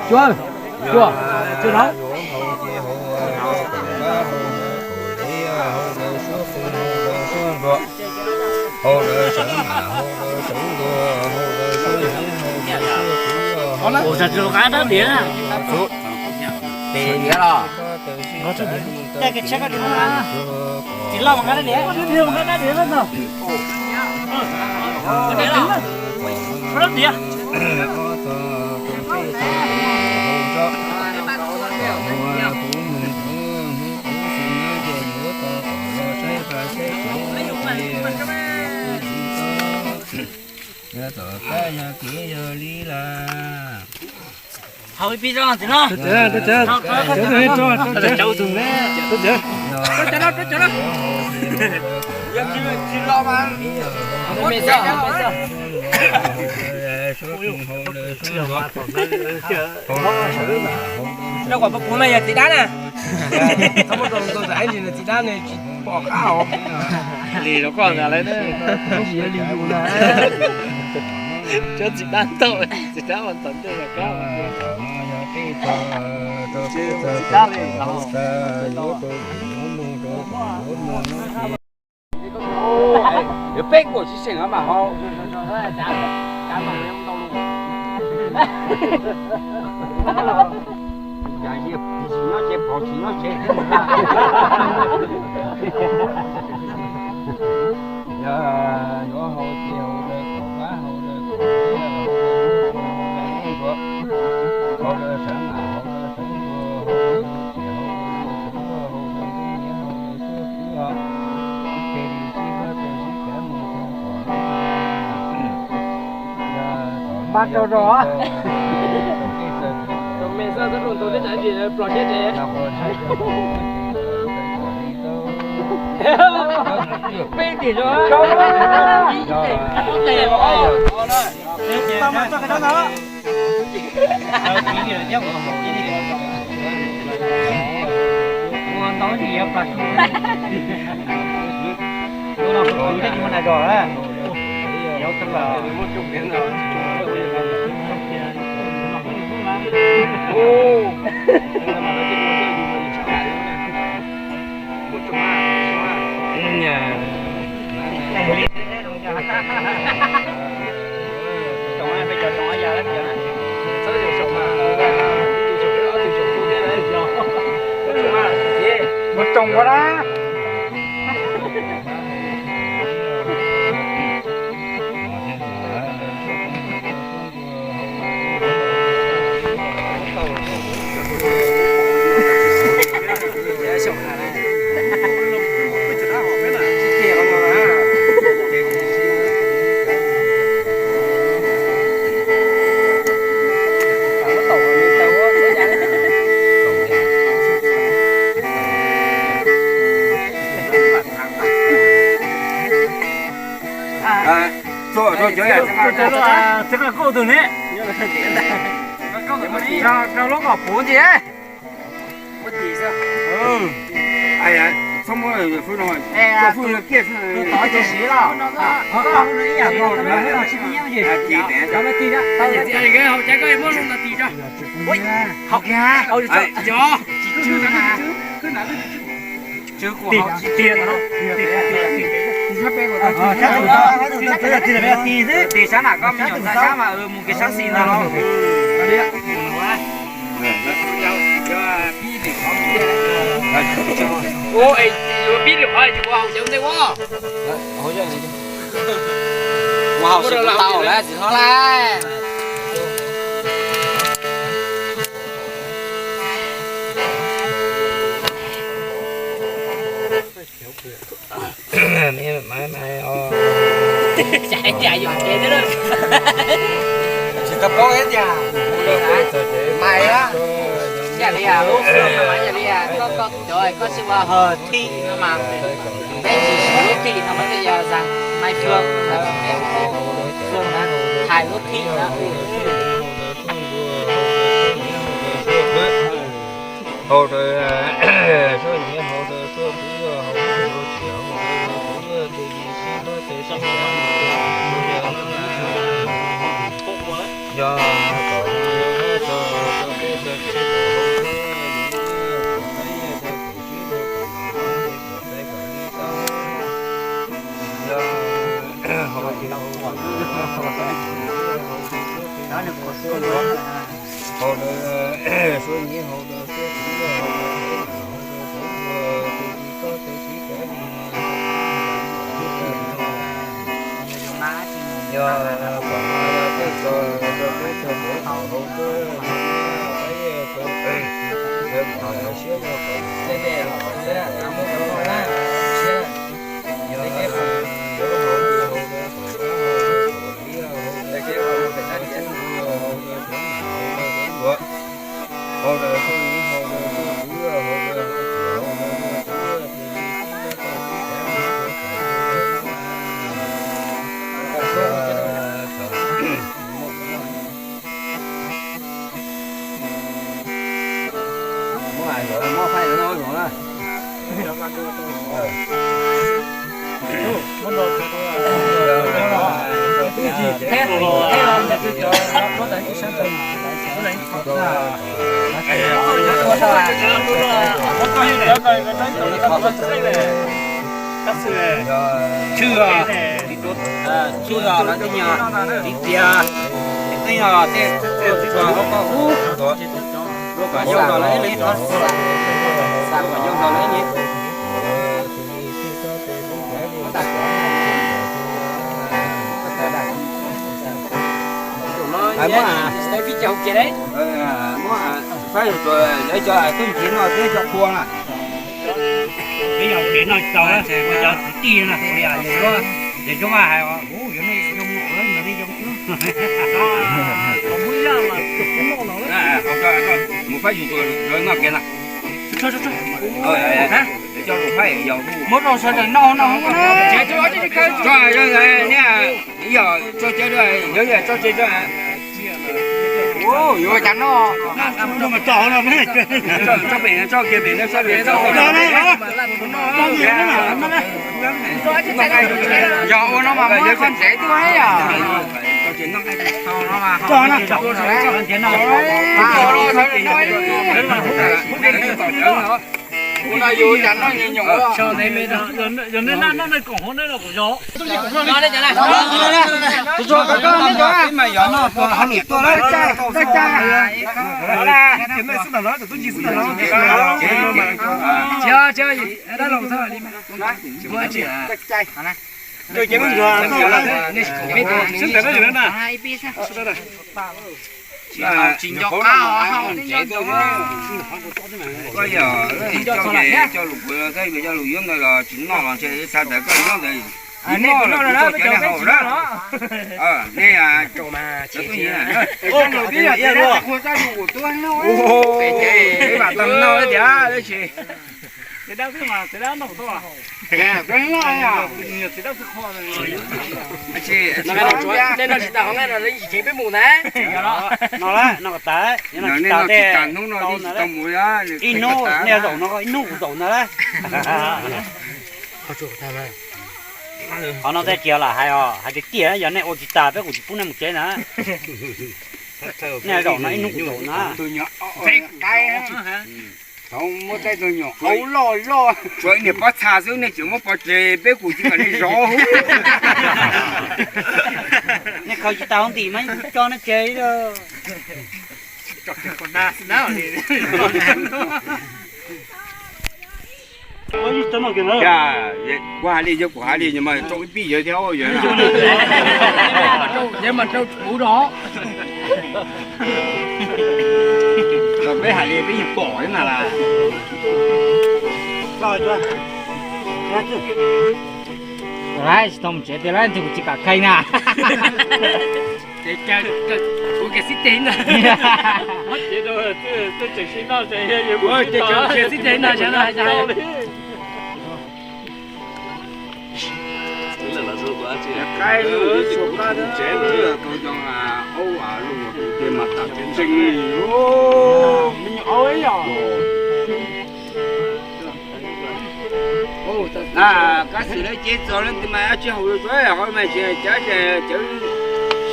Cua, cua, cua no. Ua, tsis los qab dab diav. Tes diav los. Tsis loj mas qab dab diav, qab dab diav no. Dab diav. Yog tom qab yog kev yog li lawm. Haus ib pib tso txiv hlob. Yog tsis los mas rau kom puv mas yog txiv dab na. Txiv dab ne tsis pom qab os. Li rau koj ntag lauj. Tsis yog li yus na. Cov txiv dab tau, txiv dab mas txom nyem los kab. Yuav peb kuam tsis seem mas ho. Cas yog tsis nyob tsev pov tsis nyob tsev. Yog yuav haus ces haus lawm, kom pab haus lawm, kom pab haus lawm, haus lawm sawv mas haus lawm sawv, haus lawm ces haus lawm sawv, haus lawm ntuj nyiam haus lawm xwb xwb os. Ces li sib pab tes sib kav mus txog tom no. Pab rau rau. Tus me xwb tus tus teb chaws tsis ploj teb ces. Peb tim rau. Ua ntau ib yam plas. Ua no kuv tej ua na zog. Mus tsoom ua na. Rau lub kom puv ntxiv. Txhob muab, tov tsis siv los. Haus kiag, tsis tsw na. Tsw kuv haus tsis tiag no. Tis sab nam koj me nyuam ntxhais sab mas mus kev sab xis ntag los. Ua pib lwm qhov tsis ua haus cawv ntej ua. Ua haus tsis tau lawm txiv hlob lawm. Tsis tau paub thiab tiag. Mas ib yam li lub xwm mas ib yam li koj, koj, koj, koj tsis ua hawm thij no mas, peb tsis siv lub Thij no mas yog zag Maiv Xyooj, Xyooj na, hais lub thij na. Hau rau suab nyiv, hau rau suab kuv, hau rau suab txiv, hau rau suab txiv, hau rau suab txiv, hau rau suab txiv, yog kom yog tso tso peb tso tso tso tso tso tso tso tso tso tso tso tso tso tso Tshwj, tshwj los tej nyuag tiv tiag, tej nyuag tej tsuas hauv ko ub, lub kom yog los ib leeg, xav kom yog los ib leeg. Muab, muab, saib yus tus lawv cov tub nrhiav no thiab cov qhua na. Peb yog kev noj tau, yog kwv tij na, yog Zoo Vaj hais, yog nej zoo, yog nej zoo xwb. Mus pab yus tus lawv noj kev na. Muab rau sawv daws noj no. Yog tso tsev, yog tso tsev, yuav cas noj. Tso pem, tso kiag pem, tso pem. Yog ua no mas muab koj ntxeev tuaj yom. Ua no yus cas noj nyuam nyuam. Tsis nco qab. Koj yog coj lus pw thiab yog coj lus yuav ntawd los tsis noj los ntshe xav tias koj nyob ntawd. Nej noj los kuv cov nej haus na. Nej, nej noj tias dab tsi. Nej noj tsis tas hov no, ntsis peb mus na. No, noj kom tas, nej noj tsis tas hnub no tsis tau mus. Ib hnub nej zaum no, ib hnub kuv zaum ntag lauj. Qhov no tej tiag lam hais os, hais tiag tiag, yog nej ua tsis tas peb kuv tsis pub nej mus tsev na. Nej zaum no ib hnub kuv zaum na. Thaum muab tej tug nyuam qhuav loj loj, tsuas niag pob txha xwb nej tseem muab pov tseg, peb kuv tsis kam nej zov. Nej khaws tsis tas hov ntim mas yeej tso nej tseg li. Kuv hais li, yog kuv hais li mas rau ib pij yawg thiab yawg. Peb hais li peb yeej pom na las. Tsis tau mus tsev tiag lauj, kuv tsis kam kheej na. Kuv kiag xib teg na. Xib teg na. Kuv kiag xib teg na. Koj xwm lawv cev txog leej twg mas tsis haum los tsuav, ho mas tsis cov cov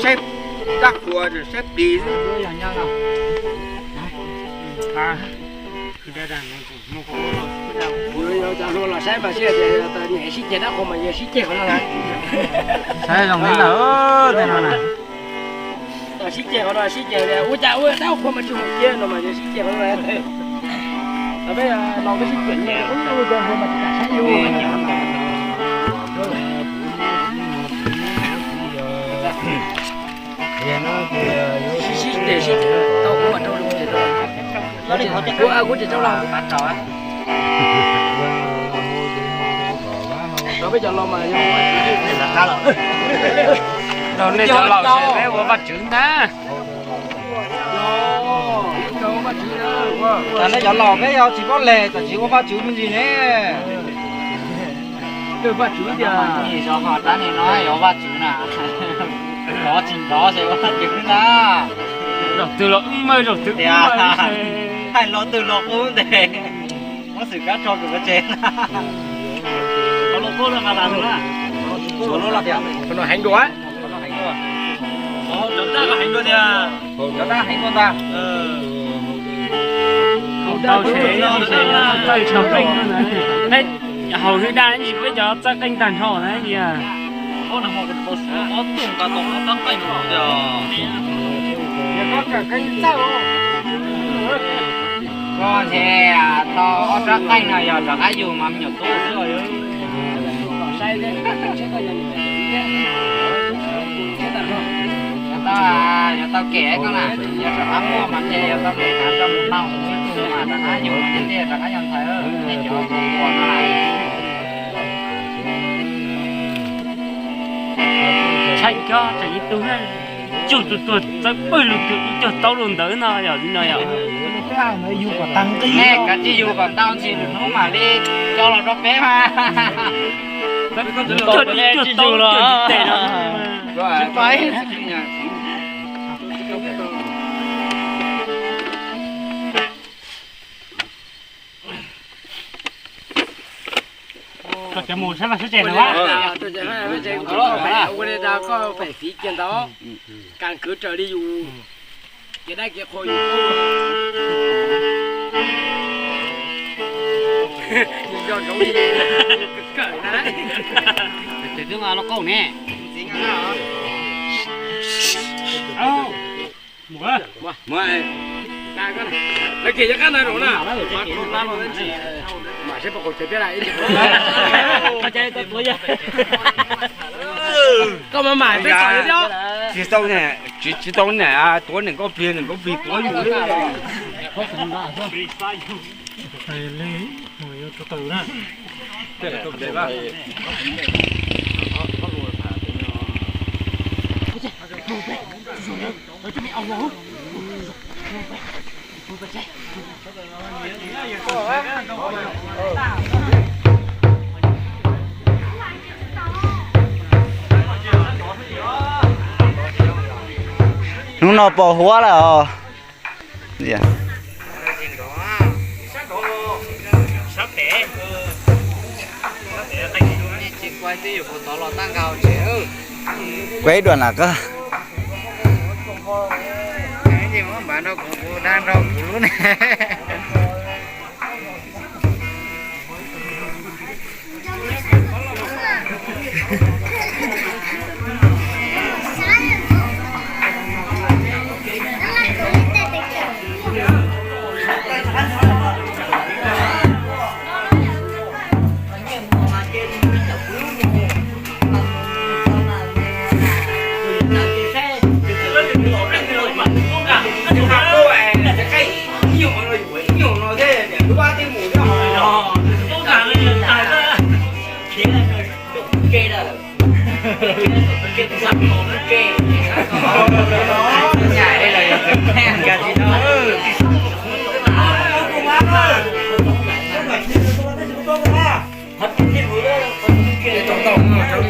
saib dab qhuas saib plis xwb. Yog cov hluas los saib mas sib ceg dab qhuas mas yog sib ceg qhov no na. Saib zoo li ntawd tej no na. Sib ceg qhov no sib ceg ua cas ua dab qhuas mas tsis haum cia no mas yog sib ceg qhov no. Peb los peb sib ceg ua cov hluas mas tsis kam saib yus. Sib sib ceg sib tau kuv mas rau lus ces rau. Kuv kuv ces rau los. Rau peb cov laus mas yog ua vaj tswv. Rau nej cov laus ces peb ua vaj tswv ntag. Tam nej cov laus peb yog tsis paub leg tam sis ua vaj tswv me ntsis ne. Vaj tswv tias zov ho rab niag no yog vaj tswv na. Nrov tsis nrov ces ua vaj tswv na. Zaum twg los wb maj zaum twg tias hais los twg los qub ntes. Muab xwm kab tso kws ua tsev. Heev dua. Cov dab heev dua tiag. Cov dab heev dua ntag. Tau tsev, tau tsev, tau tsev. Haus hwj daj ntsis peb cov txawj qeej tag nrho na tiag. Koj ntshe tau ob rab qeej no yog rov qab yug mas me nyuam tub xwb. Yog tau, yog tau kem koj na, yog rov qab muaj mas ntshe yog tau mus thav rau mus tau ib tug mas rov qab yug mas ntshe rov qab yog ntxhais nej cov ua no. Tshaib koj tseem ib tug tsuj tus tuag txawb pwg lug tus ib cuag taub lug ntawd no yog li no yog. Nej kav tsij yug kom ntau ntsis lwm hnub mam li coj los rau peb mas. Tuag ib cuag taub lug ntawd no. Koj cov mus saib vaj saib tsev no. Ua li ntawd koj pem fiv kiag ntawd, kas kwv raws li yus kev dab kev qhua yus. Yus nco ntsoov li kawm na. Tus twb mas lauj kaub ne. Koj mam mam tsis tau ne, tsis tau ne, tuav niam nkauj plig, niam nkauj plig tuav yus. Hnub no pos huab lawm os. Kuv ib duam na koj.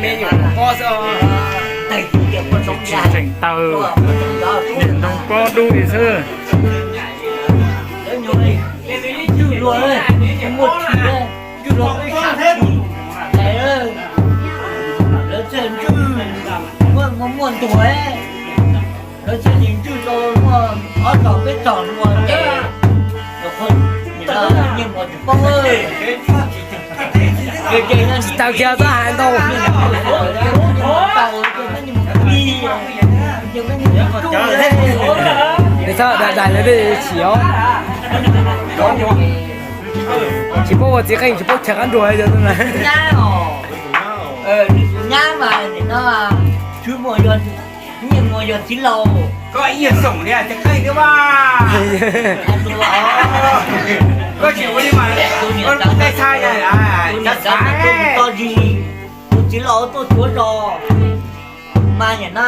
Pob xwb, tseem taws, niam nroo pob dub li xwb. Lawv txawj ntsuj, muaj muaj ntuag, lawv txawj ntsuj rau muaj ob tog peb tog luag ces nyiaj mus tsis paub. Tsis taws kiag txhob hais ntau. Tsis txhob daim daim lawv li chim os. Tsis paub ua txiv qeej tsis paub chaw qab nruas yog na. Nyab mas nim no tsis muaj, nyiaj mus yog txiv laus. Koj ib yam xyoo li txiv qeej thiab mas. Koj tsis ua li mas, koj niam tais xav, tus txiv laus tuaj tsuav zos mas nim no,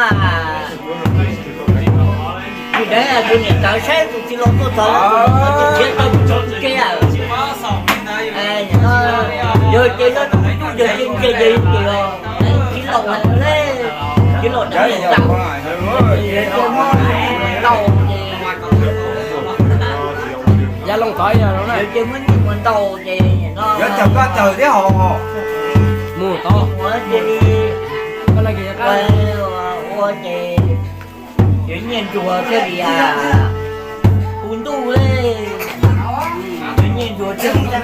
tus niam tais saib tus txiv laus tuaj txog, tus txiv laus tuaj txog tus ke. Yog ces yog tus tub yog ces ntse ces yog txiv laus, txiv laus, txiv laus dab tsi tau, tau ces ya loo tod yog ces muab nyiaj mus ntau ces no. Yuav cawm koj cawm thiab hos. Mus tod. Ua ces yuav nyiaj nruas thiaj li hu ntuj li. Yuav nyiaj nruas thiaj hu ntuj.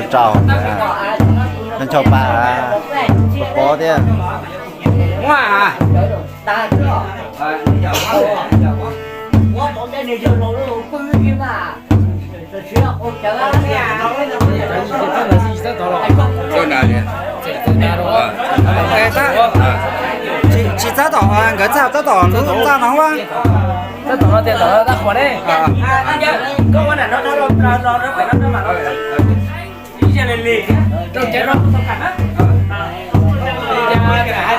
Rau rau, nco pa, pob thiab. Tsis txab tom, nkawd txab tom lub txaj no. Txab tom no tias tom no tab qhuas ne. Rau cov no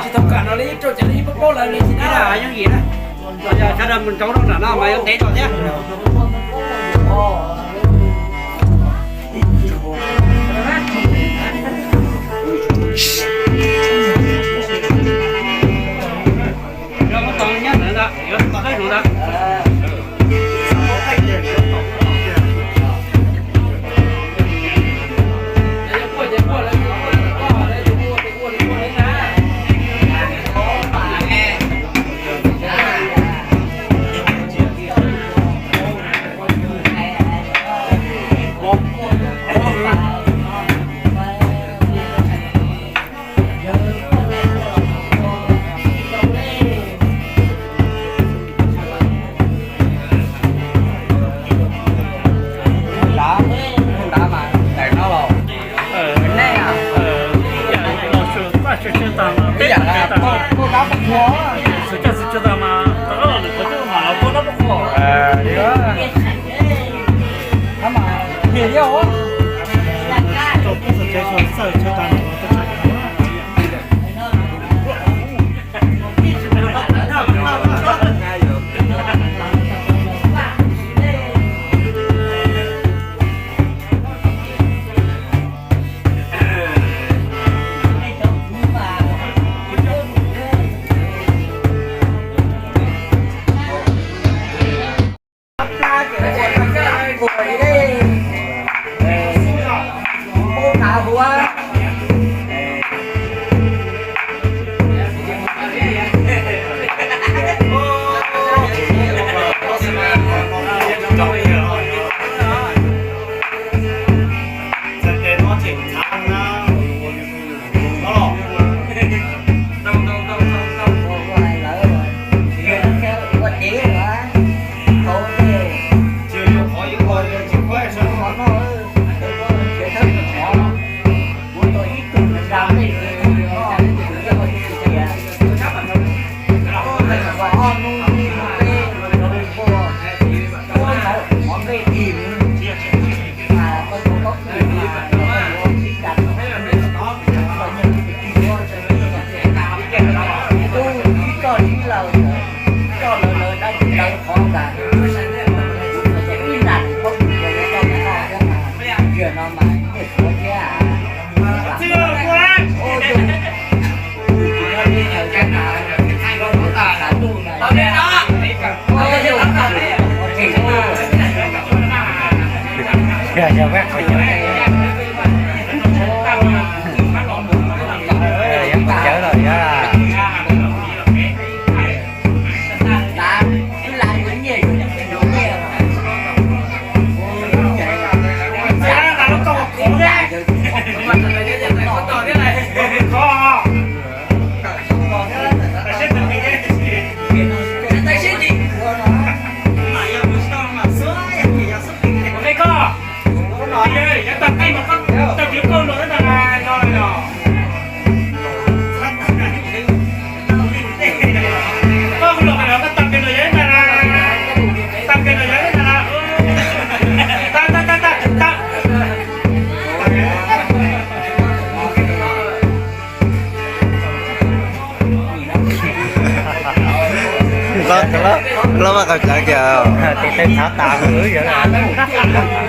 tsis tau kam no li, rau cov no ib paub paub lawm li tsis yooj yim na. Sawv daws mus ntsoov rau nram no mas yuav ntev rau thiab. Yog, yog, yog, yog, yog, yog, yog, yog, yog, yog, yog, Loj, loj mas qab tsav kiag. Tes taw txhav tas wb yog.